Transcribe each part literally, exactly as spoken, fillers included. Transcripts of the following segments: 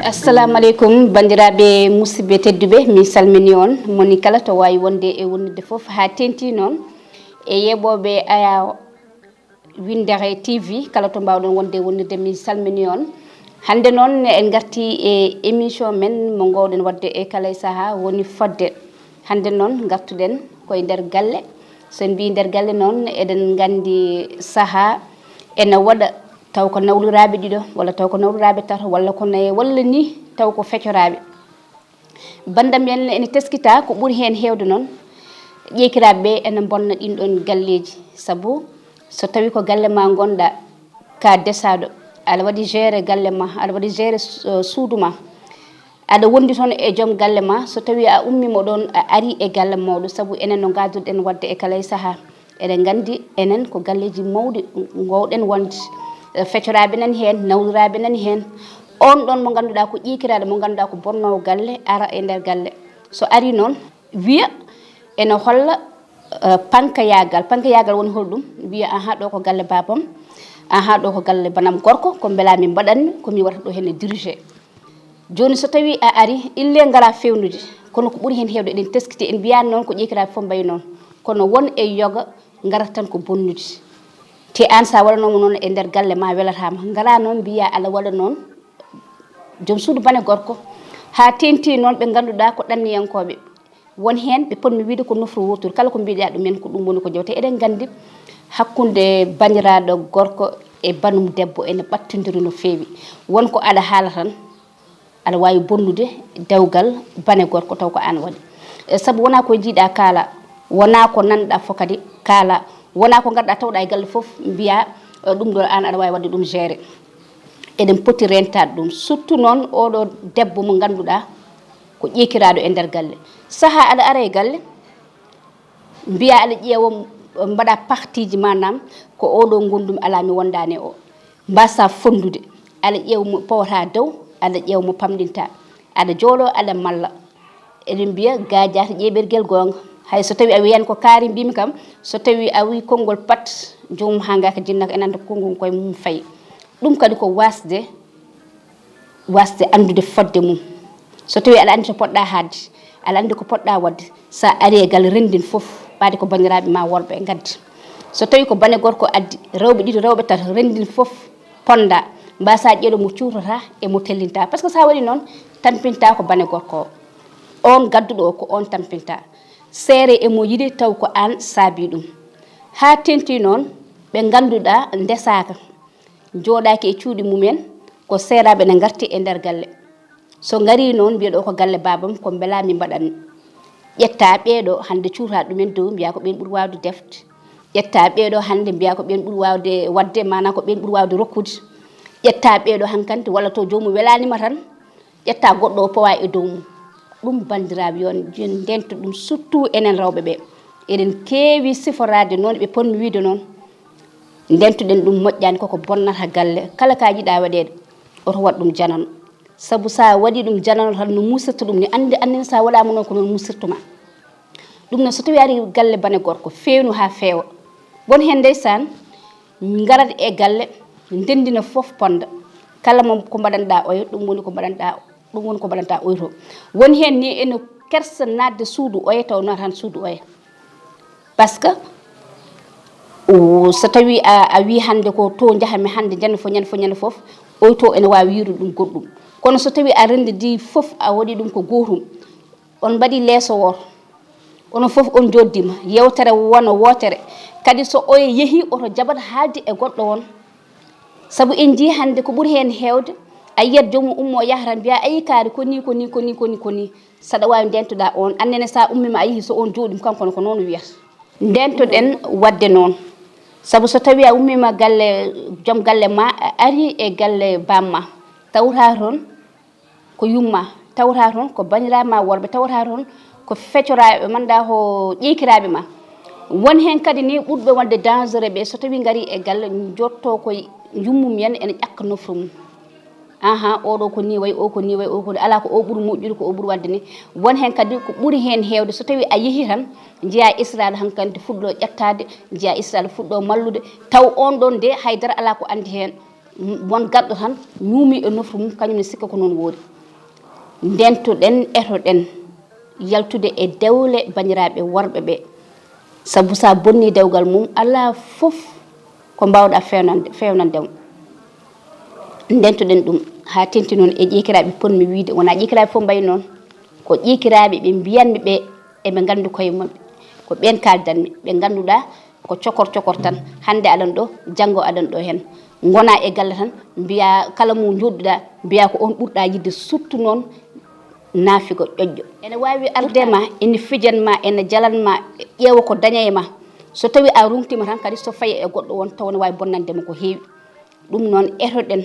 Assalamu aleykum, banndiraaɓe musidɓe tedduɓe, min salmini on, moni kala to waawi wonde e wonnirde fof, haa teŋti noon e yeeɓooɓe Aya Winndere T V, kala to mbaawɗon wonde e wonnirde, min salmini on. Hannde noon en ngarti e émission men mo ngoowɗen waɗde e kala e sahaa, woni fodde. Hannde noon ngartuɗen koye nder galle. So en mbii nder galle noon, eɗen nganndi sahaa ene waɗa taw ko nawliraaɓe ɗiɗo, walla taw ko nawliraaɓe tato, walla ko nayo, walla ni taw ko fecoraaɓe. Banndam en ene teskita ko ɓuri heen heewde noon, ƴeekiraaɓe ɓe ene mbonna ɗiin ɗoon galleeji. Sabu so tawii ko galle ma ngonɗaa, ka desaaɗo, aɗa waɗi gérer galle ma, aɗa waɗi gérer su-, suudu ma, aɗa wondi toon e joom galle ma, so tawii a ummiima ɗoon, a arii e galle mawɗo, sabu enen no ngaadirɗen waɗde e kala e sahaa. Eɗen nganndi enen ko galleeji mawɗi ngoowɗen wonde. Eh, fecoraaɓe nani heen, nawliraaɓe nani heen. Oon ɗoon mo ngannduɗaa ko ƴiikiraaɗo, mo ngannduɗaa ko bonnoowo galle, ara e nder galle. So arii noon, wiya ene holla, eh, pankayaagal. Pankayaagal woni holɗum? Wiya, "Ahaa, ɗo ko galle baabam, ahaa, ɗo ko galle banam gorko, ko mbela mi mbaɗatmi, ko mi wata ɗo heen e diriger." Jooni so tawii a arii, illee ngalaa feewnude, kono ko ɓuri heen heewde eɗen teskiti, en mbiyaani noon ko ƴeekiraaɓe fof mbayi noon, kono won e yoga ngarata tan ko bonnude. Te aan, so a waɗanooma noon e nder galle ma, welataama. Ngalaa noon mbiyaa aɗa waɗa noon joom suudu bane gorko, haa teeŋti noon ɓe ngannduɗaa ko ɗanniyankooɓe. Won heen ɓe potmi wiyde ko nofru wooturu, kala ko mbiɗaa ɗumen ko ɗum woni ko jewte. Eɗen nganndi hakkunde banndiraaɗo gorko e banum debbo ene ɓattondiri no feewi. Won ko aɗa haala tan, aɗa waawi bonnude dewgal bane gorko taw ko aan waɗi. E, sabu wonaa ko njiiɗaa kaala, wonaa ko nanɗaa fof kadi kaala, wonaa ko ngarɗaa tawɗaa e galle fof mbiyaa, e, ɗum ɗo aan aɗa waawi waɗde ɗum gérer. Eɗen poti reentaade ɗum, surtout noon oɗo debbo mo ngannduɗaa ko ƴeekiraaɗo e nder galle. Sahaa aɗa ara e galle, mbiyaa aɗa ƴeewa, mbaɗa partiji maanaam ko oɗo ngonndumi alaa mi wondaani e o. Mbaasaa fonndude, aɗa ƴeewa mo powataa dow, aɗa ƴeewa mo pamɗintaa, aɗa jooɗoo, aɗa malla. Eɗen mbiya gaajaata ƴeeɓergel goonga. Hay so tawii a wiyan ko kaari mbimi kam, so tawii a wii konngol pat, joomum haa ngaaka jinnaka ene annda konngol koye mum fayi. Ɗum kadi ko waasde, waasde anndude fodde mum. So tawii aɗa anndi to poɗɗaa haadde, aɗa anndi ko poɗɗaa waɗde, so a arii e galle renndin fof, ɓaade ko banndiraaɓe ma worɓe ngaddi. So tawii ko bane gorko addi, rewɓe ɗiɗo, rewɓe tato, renndin fof, ponndaa, mbaasaa ƴeeɗo mo cuutotaa e mo tellintaa. Par ce que so a waɗii noon, tampintaa ko bane gorko o. Oon gadduɗo o ko oon tampintaa. Seere e mo yiɗi taw ko aan saabii ɗum. Haa teeŋti noon, ɓe ngannduɗaa ndesaaka, njooɗaaki e cuuɗi mumen, ko seeraaɓe ne ngarti e nder galle. So ngarii noon, mbiya ɗo ko galle baabam, ko mbela mi mbaɗatmi. Ƴettaa ɓeeɗo hannde cuutaa ɗumen dow, mbiyaa ko ɓeen ɓuri waawde defde. Ƴettaa ɓeeɗo hannde mbiyaa ko ɓeen ɓuri waawde waɗde, maanaa ko ɓeen ɓuri waawde rokkude. Ƴettaa ɓeeɗo hankante walla to joomum welaani ma tan, ƴettaa goɗɗo o powaa e dow mum. Ɗum banndiraaɓe yo en ndento ɗum, surtout enen rewɓe ɓe. Eɗen keewi siforaade noon, ɓe potmi wiyde noon. Ndentuɗen ɗum moƴƴaani, koko bonnata galle. Kala ka yiɗaa waɗeede, oto waɗ ɗum janano. Sabu so a waɗii ɗum janano tan no muusirta ɗum ni, anndi, anndi so a waɗaama noon ko noon muusirta ma. Ɗum noon so tawii ari galle bane gorko, feewnu haa feewa. Won heen ndeysaan, ngarat e galle, ndenndina fof ponnda. Kala mo ko mbaɗanɗaa oya, ɗum woni ko mbaɗanɗaa, ɗum woni ko mbaɗanɗaa oya to. Won heen ni ene kersa naatde suudu oya taw noon tan suudu oya. Par ce que, o, so tawii a, a wii hannde ko to njahami hannde, ñande fof, ñande fof, ñande fof, oy to ene waawi yiirude ɗum goɗɗum. Kono so tawii a renndidii fof, a waɗii ɗum ko gootum, on mbaɗii leeso wooto, onon fof on njooddima, yeewtere wona wootere. Kadi so oya yehii, oto jaɓat haalde e goɗɗo on. Sabu en njii hannde ko ɓuri heen heewde, a yiyat joomum ummoo yaha tan mbiyaa, "Ayi kaari, ko nii, ko nii, ko nii, ko nii, ko nii." Saɗa waawi ndentoɗaa oon, annene so a ummiima a yehii, so oon jooɗiima, kanko ne ko noon o wiyata. Ndentoɗen waɗde noon. Sabu so tawii a ummiima galle, joom galle ma, a arii e galle baam ma, tawata toon ko yumma, tawata toon ko banndiraaɓe ma worɓe, tawata toon ko fecoraaɓe, manndaa ko ƴeekiraaɓe ma. Won heen kadi ni ɓurɓe wonde dangereux ɓe, so tawii ngarii e galle, njotto koye yummum en, ene ƴakka nofru mum. Aha, oɗo ko ni way, o ko ni way, o ko ni, ala ko o ɓuri moƴƴude, ko o ɓuri wadde ni. Won hen kadi ko ɓuri hen heewde, so tawi a yeehi tan, njiya Israel hankadi fuɗɗo ƴettaade, njiya Israel fuɗɗo mallude, taw on ɗon de haydara ala ko andi hen. Won garɗo tan ñuumi e nofru mum, kañum ne sikka ko noon woori. Ndentoɗen, etoɗen, yaltude e dewle banndiraaɓe worɓe ɓe. Sabu sa bonni dewgal mum, alaa fof ko mbaawɗa feewnande, feewnande mo. Ndentoɗen ɗum, haa tenti noon e ƴeekiraaɓe potmi wiyde, wonaa ƴeekiraaɓe fof mbayi noon. Ko ƴeekiraaɓe ɓe mbiyanmi ɓe, eɓe nganndi koye maɓɓe. Ko ɓeen kaaldanmi, ɓe ngannduɗaa ko cokor cokor tan. Hannde aɗan ɗo, janngo aɗan ɗo heen. Ngonaa e galle tan, mbiyaa kala mo njooɗuɗaa, mbiyaa ko on ɓurɗaa yiɗde, surtout noon naafigo ƴoƴƴo. Ene waawi arde ma, ene fijan ma, ene jalan ma, ƴeewa ko daña e ma. So tawii a ruŋtiima tan kadi, so fayi e goɗɗo won, tawa ne waawi bonnande mo ko heewi. Ɗum noon, etoɗen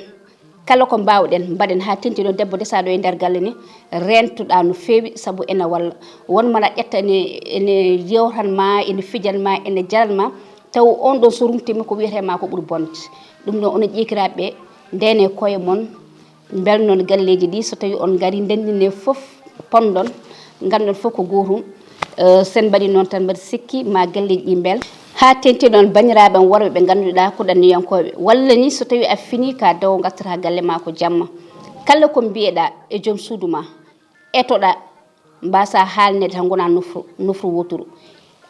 kala ko mbaawɗen, mbaɗen haa tenti ɗo debbo desaaɗo e nder galle ni, reentoɗaa no feewi, sabu ene walla. Won mala ƴetta ene, ene yewtan ma, ene fijan ma, ene jalan ma, taw on ɗon so ruŋtiima ko wiyetee ma ko ɓuri bonde. Ɗum ɗo, onon ƴeekiraaɓe ɓe, ndene koye mon, mbelnon galleeji ɗi, so tawii on ngarii, ndenndine fof, ponndon, nganndon fof ko gootum. Eh, sen mbaɗii noon tan, mbaɗi sikki ma galleeji ɗi mbel. Haa tenti noon banndiraaɓe am worɓe ɓe ngannduɗaa ko ɗanniyankooɓe, walla ni so tawii a finii ka dawo ngartata galle ma ko jamma. Kala ko mbiyeɗaa e joom suudu ma, etoɗaa, mbasa haalneede tan, ngonaa nofru, nofru wooturu.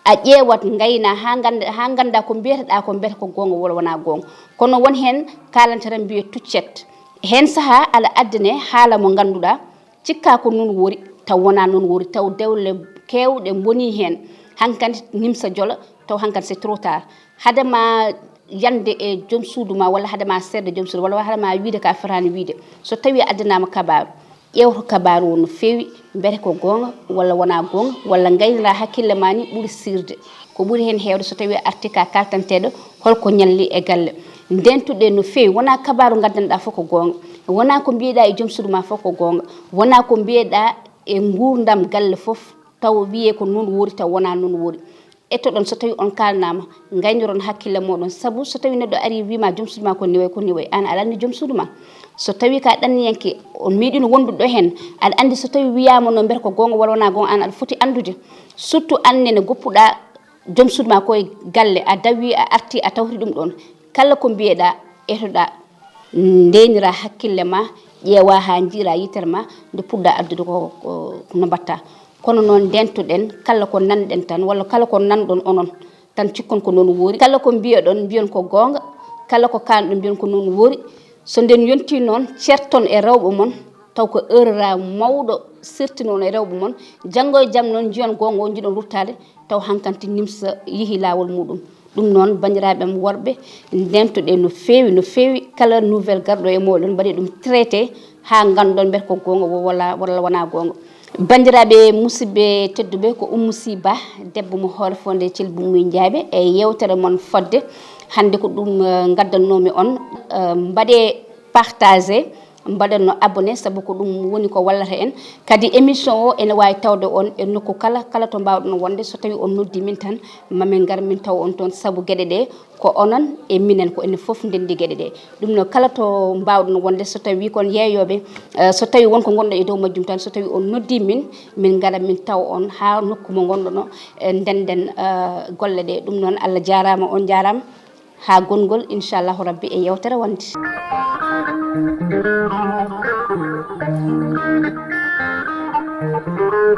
A ƴeewat, ngaynaa haa ngannda, haa ngannda ko mbiyeteɗaa ko mbiyata ko goonga walla wonaa goonga. Kono won heen kaalanta tan mbiye tuccet. Heen sahaa aɗa addane haala mo ngannduɗaa, cikkaa ko noon woori, taw wonaa noon woori, taw dewle keewɗe mbonii heen. Hankadi nimsa jola, taw hankadi c'est trop tard. Hade ma yande e joom suudu ma, walla hade ma seedde joom suudu, walla hade ma wiide ka fotaani wiide. So tawii addanaama kabaaru, ƴeewto kabaaru o no feewi, mbete ko goonga walla wonaa goonga, walla ngaynira hakkille ma ni ɓuri siirde. Ko ɓuri heen heewde so tawii arti ka kaltanteɗo, holko ñalli e galle. Ndentuɗe no feewi, wonaa kabaaru ngaddanɗaa fof ko goonga, wonaa ko mbiyeɗaa e joom suudu ma fof ko goonga, wonaa ko mbiyeɗaa e nguurndam galle fof, taw wiyee ko noon woori, taw wonaa noon woori. Ettoɗon, so tawii on kaalnaama, ngayniron hakkille mooɗon. Sabu so tawii neɗɗo arii wiima joom suudu ma ko ni way, ko ni way, aan aɗa anndi joom suudu ma. So tawii ka ɗanniyanke, on meeɗiino wondude ɗo heen, aɗa anndi so tawii wiyaama noon mbete ko goonga walla wonaa goonga, aan aɗa foti anndude. Surtout aan nene goppuɗaa joom suudu ma ko e galle, a dawii, a artii, a tawti ɗum ɗoon. Kala ko mbiyeɗaa, etoɗaa, ndeynira hakkille ma, ƴeewa haa njiira yitere ma, nde puɗɗa addude ko, ko, ko no mbatta. Kono noon ndentoɗen, kala ko nanɗen tan, walla kala ko nanɗon onon, tan cikkon ko noon woori. Kala ko mbiyoɗon, mbiyon ko goonga. Kala ko kaanɗon, mbiyon ko noon woori. So nden yontii noon, certon e rewɓe mon, taw ko erreur mawɗo serti noon e rewɓe mon. Janngo e jam noon, njiyon goonga o, njiɗon ruttaade, taw hankanti nimsa yehi laawol muuɗum. Ɗum noon, banndiraaɓe am worɓe, ndentoɗen no feewi, no feewi. Kala nouvelle garɗo e mooɗon, mbaɗee ɗum traité haa nganndon mbete ko goonga wo-, walla, walla wonaa goonga. Banndiraaɓe musidɓe tedduɓe, ko Oumou Sy Ba, debbo mo Hoore Fonde Thilbou Mouy Ndiaye e yeewtere mon fodde. Hannde ko ɗum, eh, ngaddannoomi on. Eh, mbaɗee partagé, mbaɗen no abonné, sabu ko ɗum woni ko wallata en. Kadi émission o ene waawi tawde on e nokku kala, kala to mbaawɗon wonde. So tawii on noddi min tan, ma min ngar min taw on toon, sabu geɗe ɗe ko onon e minen, ko enen fof ndenndi geɗe ɗe. Ɗum noon, kala to mbaawɗon wonde, so tawii kon yeeyooɓe, eh, so tawii won ko ngonɗon e dow majjum tan, so tawii on noddi min, min ngara min taw on haa nokku mo ngonɗon o, eh, ndenden, eh, golle ɗe. Ɗum noon, Allah jaaraama, on njaaraama. Haa gonngol, inchallahu rabbi, e yeewtere wonde.